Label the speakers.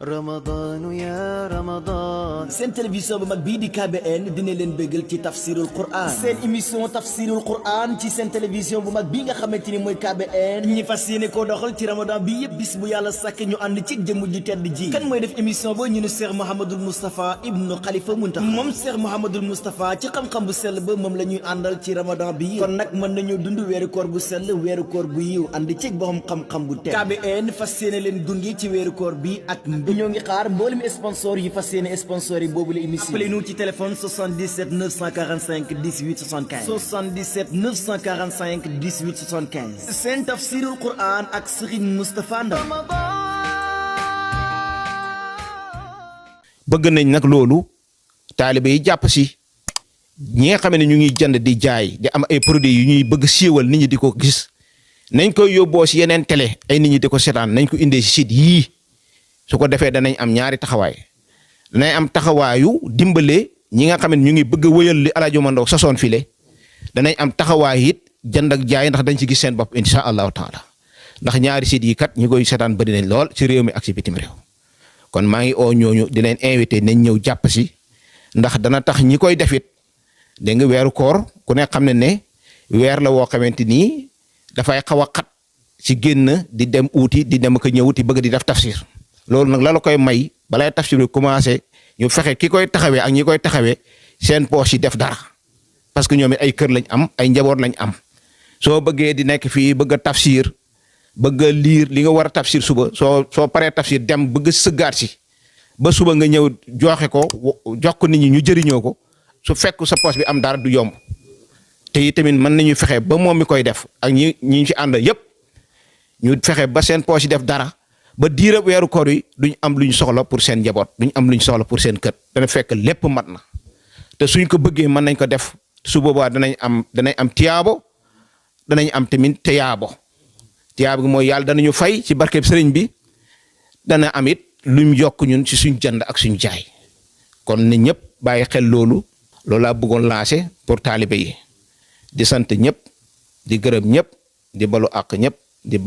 Speaker 1: رمضان يا رمضان
Speaker 2: seen télévision bu mag bii di KBN dina leen bëggal ci tafsirul Quran seen émission tafsirul Quran ci seen télévision bu mag bii nga xamante ni mooy KBN ñi fas yéene koo doxal ci ramadan bi yëpp bis bu yàlla sàkk ñu ànd ci jëmm ji tedd ji kan mooy def émission ba ñu ne Cheikh Mouhamadoul Moustapha ibnu Khalifa Muntaxa moom Cheikh Mouhamadoul Moustapha ci xam-xam bu sell ba moom la ñuy àndal ci ramadan bi kon nag mën nañoo dund weeru koor bu sell weeru koor bu yiw ànd ci borom xam-xam bu tedd KBN fas yéene leen gunge ci weeru koor bi ak ñoo ngi xaar mboolem sponsor yi fas yéene sponsor yi boobu la émission appelez-nous ci téléphone 77 945 18 75 77 945 18 75 seen tafsirul Quran ak Serigne Moustapha Ndaw
Speaker 3: bëgg nañ nag loolu taalibe yi jàpp si ñi nga xam ne ñu ngi jënd di jaay di am ay produits yu ñuy bëgg siiwal nit ñi di ko gis nañ koy yóbboo si yeneen télé ay nit ñi di ko seetaan nañ ko indee si site yii su ko defee danañ am ñaari taxawaay danañ am taxawaayu dimbale ñi nga xam ne ñu ngi bëgg a wëyal li Alaaji Omar Ndaw sosoon file danañ am taxawaay it jënd ak jaay ndax dañ ci gis seen bopp insha allahu taala ndax ñaari site yi kat ñi koy seetaan bëri nañ lool ci réew mi ak ci bitim réew kon maa ngi oo ñooñu di leen invité nañ ñëw jàpp si ndax dana tax ñi koy defit dégg nga weeru koor ku ne xam ne weer la woo xamante ni dafay xaw a xat ci génn di dem uuti di dem ak ñëwuti bëgg di def tafsir loolu nag la koy may balay tafsir bi commencé ñu fexe ki koy taxawee ak ñi koy taxawee seen poche yi def dara parce que ñoom it ay kër lañ am ay njaboot lañ am soo bëggee di nekk fii bëgg a tafsir bëgg a liir li nga war a tafsir suba soo paree tafsir dem bëgg a sëggaat si ba suba nga ñëw joxe ko jox ko nit ñi ñu jëriñoo ko su fekk sa poche bi am dara du yomb te itamit mën nañu fexe ba moom mi koy def ak ñi ci ànd yépp ñu fexe ba seen poche yi def dara. ba diira weeru koor yi duñ am luñ soxla pour seen njaboot duñ am luñ soxla pour seen kër dana fekk lépp mat na te suñ ko bëggee mën nañ ko def su boobaa danañ am tiyaabo danañ am tamit tiyaabo gi mooy yàlla danañu fay ci barkeb sëriñ bi dana am it luñ yokk ñun ci suñ jënd ak suñ jaay kon ni ñëpp bàyyi xel loolu laa bëggoon lancé pour taalibe yi di sant ñëpp di gërëm ñëpp di balu àq ñëpp di